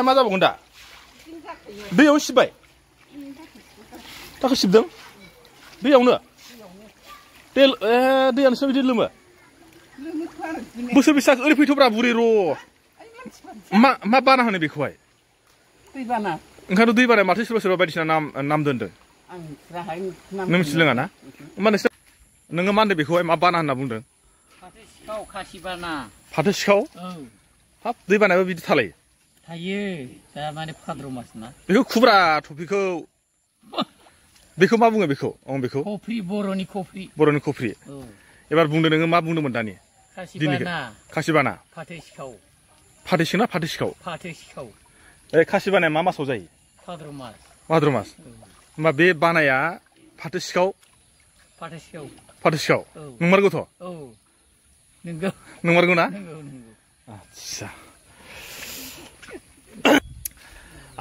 मा जाबावगोन दा दैयावनो सिबबाय दाखो सिबदों दैयावनो दैया नोंसिनाव बिदि लोमो बोसोर बेसे ओरै फैथ'ब्रा बुरै र' मा बाना होनो बेखौहाय दैबाना ओंखायनोथ' दैबाना माथो सोरबा सोरबा बायदिसिना नाम दोनदों नों मिथिलोङा ना होमबा नोङो मा होनदों बेखौहाय मा बाना होनना बुंदों फाथो सिखाव खासि बाना फाथो सिखाव हाब दैबानायाबो बिदि थालायो थायो दा माने भाद्र मास ना बेखौ खुब्रा टपिकखौ बेखौ मा बुङो बेखौ बेखौ कफ्रि बर'नि कफ्रि एबार बुंदो नोङो मा बुंदोंमोन दानि खासिबाना फाथो सिखाव फाथो सिखाव ए खासिबानाया मा मासाव जायो भाद्र मास होमबा बे बानाया फाथो सिखाव नंमारगौथ' नंमारगौ ना आदसा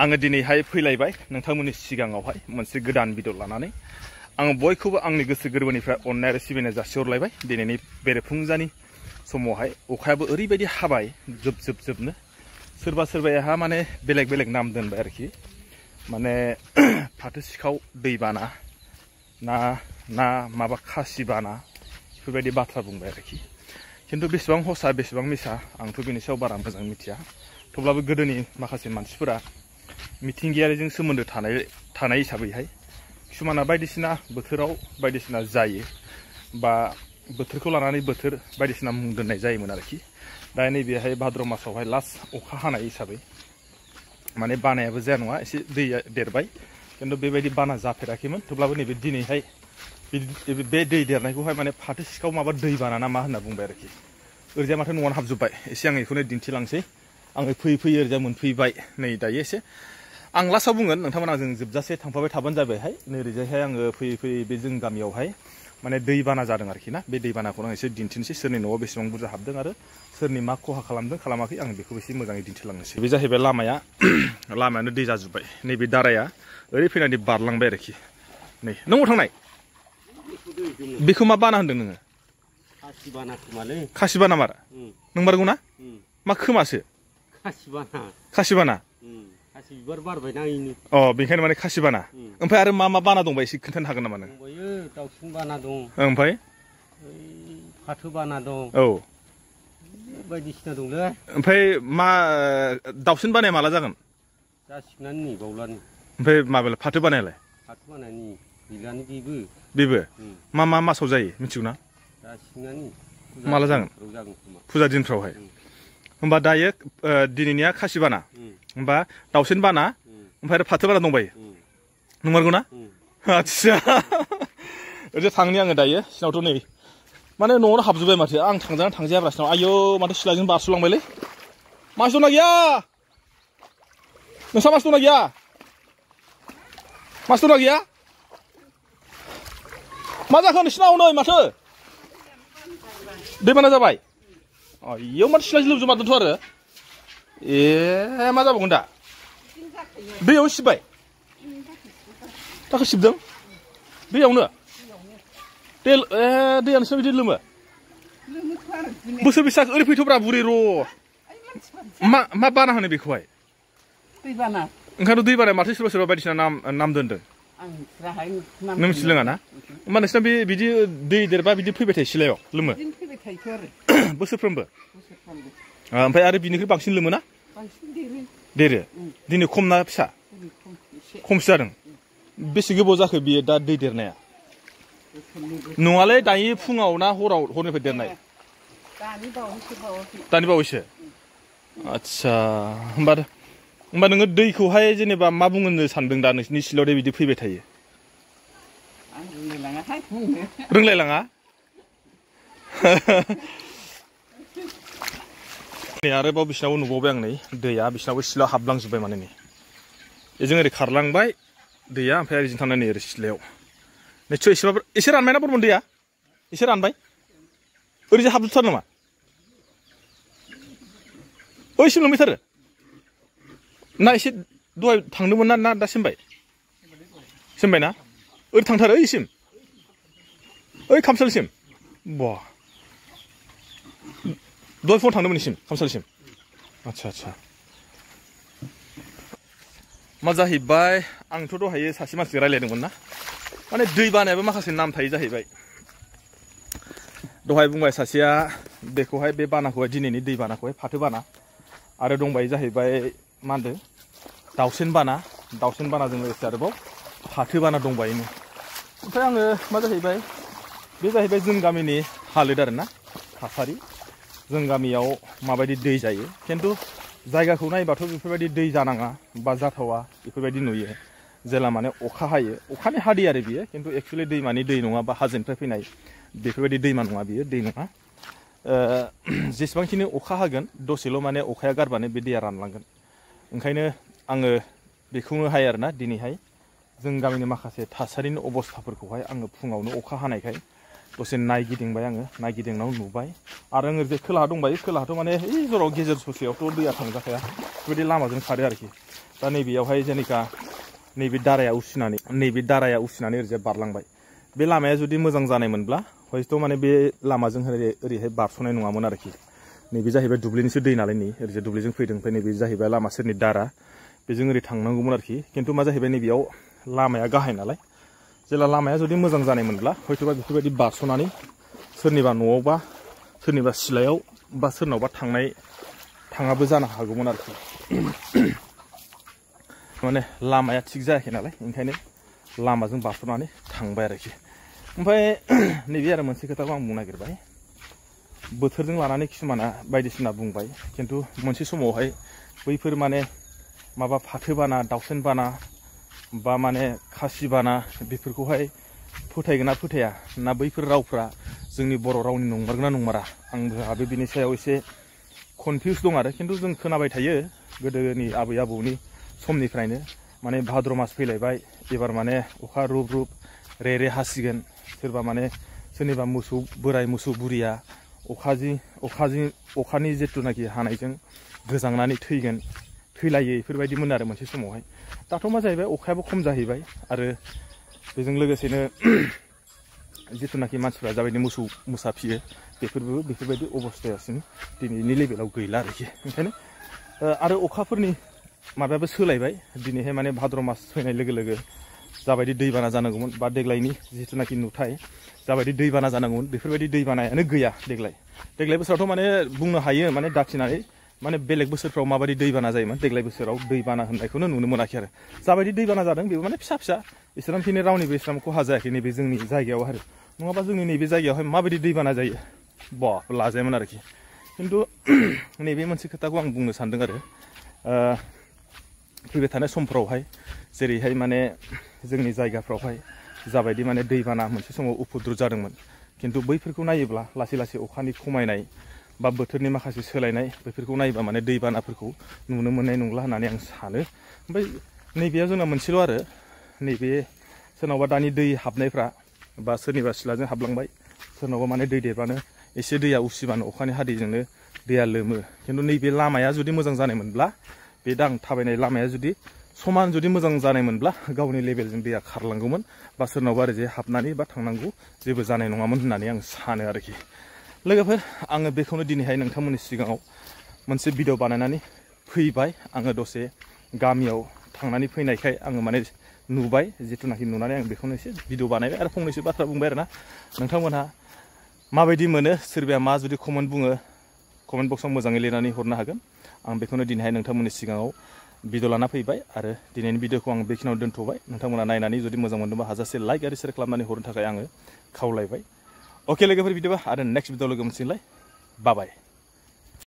आङो दिनैहाय फैलायबाय नोंथांमोननि सिगाङावहाय मोनसे गोदान भिडिअ लानानै आङो बयखौबो आंनि गोसो गोरबोनिफ्राय अननाय आरो सिबिनाय जासिहरलायबाय दिनैनि बेरेफुंजानि समावहाय अखायाबो ओरैबायदि हाबाय जोबनो सोरबा सोरबाया माने बेलेग नाम दोनबाय आरोखि माने फाथो सिखाव दैबाना ना माबा खासिबाना बेफोरबायदि बाथ्रा बुंबाय आरोखि खिन्थु बेसेबां हसा बेसेबां मिसा आंथ' बेनि सायाव बारा मोजां मिथिया थेवब्लाबो गोदोनि माखासे मानसिफोरा मिथिंगायारिजों सोमोन्दो थानाय हिसाबैहाय किसुमाना बायदिसिना बोथोराव बायदिसिना जायो बा बोथोरखौ लानानै बोथोर बायदिसिना मुं दोननाय जायोमोन आरोखि दा नैबेहाय भाद्र मासावहाय लास्ट अखा हानाय हिसाबै माने बानायाबो जाया नङा एसे दैया देरबाय खिन्थु बेबायदि बाना जाफेराखैमोन थेवब्लाबो नैबे दिनैहाय बे दै देरनायखौहाय माने फाथो सिखाव माबा दैबाना ना मा होनना बुंबाय आरोखि ओरैजाय माथो न'आवनो हाबजोब्बाय एसे आं बेखौनो दिन्थिलांसै आङो फैयै ओरैजा मोनफैबाय नै दायो एसे आं लास्टआव बुंगोन नोंथांमोना जों जोबजासे थांफाबाय थाबानो जाबायहाय नै ओरैजायहाय आङो फैयै बे जों गामियावहाय माने दैबाना जादों आरोखि ना बे दैबानाखौ आं एसे दिन्थिनोसै सोरनि न'आव बेसेबां बुरजा हाबदों आरो सोरनि मा खहा खालामदों खालामाखै आं बेखौ एसे मोजाङै दिन्थिलांनोसै बे जाहैबाय लामायानो दै जाजोब्बाय नैबे दाराया ओरै फैनानै बारलांबाय आरोखि नै नों अबाव थांनाय बेखौ मा बाना होनदों नोङो खासिबाना मारा नंमारगौ ना मा खोमासो खासिबाना बिबार बारबायना इनो अ बेखायनो माने खासिबाना ओमफ्राय आरो मा बाना दंबा एसे खोन्थानो हागोन नामा नों दाउसिन बाना दं ओमफ्राय फाथो बाना दं औ बायदिसिना दंलै ओमफ्राय मा दाउसिन बानाया माला जागोन जासिगोनानो नै बावलानो ओमफ्राय माबालाय फाथो बानायालाय गैलानो बेबो मा मासाव जायो मिथिगौ ना जासिगोनानो माला जागोन फुजा दिनफ्रावहाय होमबा दायो दिनैनिया खासिबाना होमबा दाउसिन बाना ओमफ्राय आरो फाथो बाना दंबायो नंमारगौ ना आदसा ओरैजा थांनि आङो दायो सिनावथ' नै माने न'आवनो हाबजोब्बाय माथो आं थांजायाब्रा सिनाव आयौ माथो सिलाजों बारस'लांबायलै मानसि दंना गैया नोंस्रा मानसि दंना गैया मा जाखो नोंसिनाव नै माथो दैबाना जाबाय आयौ माथो सिलाजों लोमजोबमारदोंथ' आरो ए मा जाबावगोन दा दैयावनो सिबबाय दाखो सिबदों दैयावनो दैया नोंसिनाव बिदि लोमो बोसोर बेसे ओरै फैथ'ब्रा बुरै र' मा बाना होनो बेखौहाय दैबाना ओंखायनोथ' दैबानाया माथो सोरबा सोरबा बायदिसिना नाम दोनदों नों मिथिलोङा ना होमबा नोंसिना बिदि दै देरबा बिदि फैबाय थायो सिलायाव लोमो बोसोरफ्रोमबो ओमफ्राय आरो बिनिख्रुइ बांसिन लोमो ना देरो दिनै खम ना फिसा खमसो जादों बेसे गोबाव जाखो बियो दा दै देरनाया नङालै दायो फुङाव ना हरनिफ्राय देरनाय दानि बावैसो आदसा होमबा नोङो दैखौहाय जेनेबा मा बुंनो सानदों दा नोंसिनि सिलायाव बिदि फैबाय थायो रोंलायलाङा आरोबाव बिसिनावबो नुबावबाय आं नै दैया बिसिनावबो सिलायाव हाबलांजोब्बाय माने नै बेजों ओरै खारलांबाय दैया ओमफ्राय ओरैजों थांनानै नै ओरै सिलायाव निस्सय एसे रानबाय ना बरमोन दैया एसे रानबाय ओरैजा हाबजोबथार नामा ओइसिम लोमहैथारो ना एसे दहाय थांदोंमोन ना दा सिमबाय ना ओरै थांथारो ओइसिम ओइ खामसालिसिम बा दहाय फुङाव थांदोंमोन इसिम खामसालिसिम आदसा मा जाहैबाय आंथ' दहायो सासे मानसि रायलायदोंमोन ना माने दै बानायाबो माखासे नाम थायो जाहैबाय दहाय बुंबाय सासेया बेखौहाय बे बानाखौहाय दिनैनि दै बानाखौहाय फाथो बाना आरो दंबाय जाहैबाय मा होनदों दाउसेन बानाजों लोगोसे आरोबाव फाथो बाना दंबायोनो ओमफ्राय आङो मा जाहैबाय बे जाहैबाय जों गामिनि हालोद आरोना थासारि जों गामियाव माबायदि दै जायो खिन्थु जायगाखौ नायबाथ' बेफोरबायदि दै जानाङा बा जाथावा बेफोरबायदि नुयो जेला माने अखा हायो अखानि हादै आरो बियो खिन्थु एक्चुअलि दैमानि दै नङा बा हाजोनिफ्राय फैनाय बेफोरबायदि दैमा नङा बियो दै नङा जेसेबांखिनि अखा हागोन दसेल' माने अखाया गारबानो बे दैया रानलांगोन ओंखायनो आङो बेखौनो हायो आरोना दिनैहाय जों गामिनि माखासे थासारिनि अबस्थाफोरखौहाय आङो फुङावनो अखा हानायखाय दसे नायगिदिंबाय आङो नायगिदिंनायाव नुबाय आरो आङो जे खोलाहा दंबायो खोलाहाथ' माने ओइ जराव गेजेर ससेयावथ' दैया थांजाखाया बेबायदि लामाजों खारो आरोखि दा नैबेयावहाय जेनेखा नैबे दाराया उसिनानै ओरैजाय बारलांबाय बे लामाया जुदि मोजां जानायमोनब्ला हयथ' माने बे लामाजों ओरैहाय बारस'नाय नङामोन आरोखि नैबे जाहैबाय दुब्लिनिसो दै नालाय नै ओरैजाय दुब्लिजों फैदों ओमफ्राय नैबे जाहैबाय लामा सेरनि दारा बेजों ओरै थांनांगौमोन आरोखि खिन्थु मा जाहैबाय नैबेयाव लामाया गाहाय नालाय जेला लामाया जुदि मोजां जानायमोनब्ला हयथ'बा बेफोरबायदि बारस'नानै सोरनिबा न'आव बा सोरनिबा सिलायाव बा सोरनावबा थाङाबो जानो हागौमोन आरोखि माने लामाया थिग जायाखै नालाय ओंखायनो लामाजों बारस'नानै थांबाय आरोखि ओमफ्राय नैबे आरो मोनसे खोथाखौ आं बुंनो नागिरबाय बोथोरजों लानानै किसुमाना बायदिसिना बुंबाय खिन्थु मोनसे समावहाय बैफोर माने माबा फाथो बाना दाउसेन बाना बा माने खासि बाना बेफोरखौहाय फोथायगोन ना फोथाया ना बैफोर रावफ्रा जोंनि बर' रावनि नंमारगोन ना नंमारा आंबो बिनि सायाव एसे कनफिउस दं आरो खिन्थु जों खोनाबाय थायो गोदोनि आबै आबौनि समनिफ्रायनो माने भाद्र मास फैलायबाय एबार माने अखा रुब रुब रे हासिगोन सोरबा माने सोरनिबा मोसौ बोराय मोसौ बुरिया अखानि जिथुनाखि हानायजों गोजांनानै थैलायो बेफोरबायदिमोन आरो मोनसे समावहाय दाथ' मा जाहैबाय अखायाबो खम जाहैबाय आरो बेजों लोगोसेनो जिथुनाखि मानसिफ्रा जाबायदि मोसौ मोसा फियो बेफोरबायदि अबस्थायासिम दिनैनि लेभेलाव गैला आरोखि ओंखायनो आरो अखाफोरनि माबायाबो सोलायबाय दिनैहाय माने भाद्र मास फैनाय लोगो लोगो जाबायदि दैबाना जानांगौमोन बा देग्लायनि जिथुनाखि नुथाय जाबायदि दैबाना जानांगौमोन बेफोरबायदि दैबानायानो गैया देग्लाय बोसोरावथ' माने बुंनो हायो माने दाखिनानै माने बेलेग बोसोरफ्राव माबायदि दैबाना जायोमोन देग्लाय बोसोराव दैबाना होननायखौनो नुनो मोनाखै आरो जाबायदि दैबाना जादों बेबो माने फिसा इस्लामखिनि रावनिबो इस्लाम खहा जायाखै नैबे जोंनि जायगायाव आरो नङाबा जोंनि नैबे जायगायावहाय माबायदि दैबाना जायो लाजायामोन आरोखि खिन्थु नैबे मोनसे खोथाखौ आं बुंनो सानदों आरो फैबाय थानाय समफ्रावहाय जेरैहाय माने जोंनि जायगाफ्रावहाय जाबायदि माने दैबाना मोनसे समाव उफुद्रुक जादोंमोन खिन्थु बैफोरखौ नायोब्ला लासै अखानि खमायनाय बा बोथोरनि माखासे सोलायनाय बेफोरखौ नायोबा माने दैबानाफोरखौ नुनो मोननाय नंला होननानै आं सानो ओमफ्राय नैबेयाव जोंना मोनसेल' आरो नैबे सोरनावबा दानि दै हाबनायफ्रा बा सोरनिबा सिलाजों हाबलांबाय सोरनावबा माने दै देरबानो एसे दैया उसिबानो अखानि हादैजोंनो दैया लोमो खिन्थु नैबे लामाया जुदि मोजां जानायमोनब्ला बे दां थाबायनाय लामाया जुदि समान जुदि मोजां जानायमोनब्ला गावनि लेभेलजों दैया खारलांगौमोन बा सोरनावबा ओरैजाय हाबनानै बा थांनांगौ जेबो जानाय नङामोन होननानै आं सानो आरोखि लोगोफोर आङो बेखौनो दिनैहाय नोंथांमोननि सिगाङाव मोनसे भिडिअ बानायनानै फैबाय आङो दसे गामियाव थांनानै फैनायखाय आङो माने नुबाय जिथुनाखि नुनानै आं बेखौनो एसे भिडिअ बानायबाय आरो फंनैसो बाथ्रा बुंबाय आरोना नोंथांमोनहा माबायदि मोनो सोरबाया मा जुदि कमेन्ट बुङो कमेन्ट बक्सआव मोजाङै लिरनानै हरनो हागोन आं बेखौनो दिनैहाय नोंथांमोननि सिगाङाव भिडिअ लाना फैबाय आरो दिनैनि भिडिअखौ आं बेखिनियाव दोनथ'बाय नोंथांमोना नायनानै जुदि मोजां मोनदोंबा हाजासे लाइक आरो शेयार खालामनानै हरनो थाखाय आङो खावलायबाय अके लोगोफोर बिदिबा आरो नेक्स्ट भिडिअ लोगो मोनसिगोनलाय बाय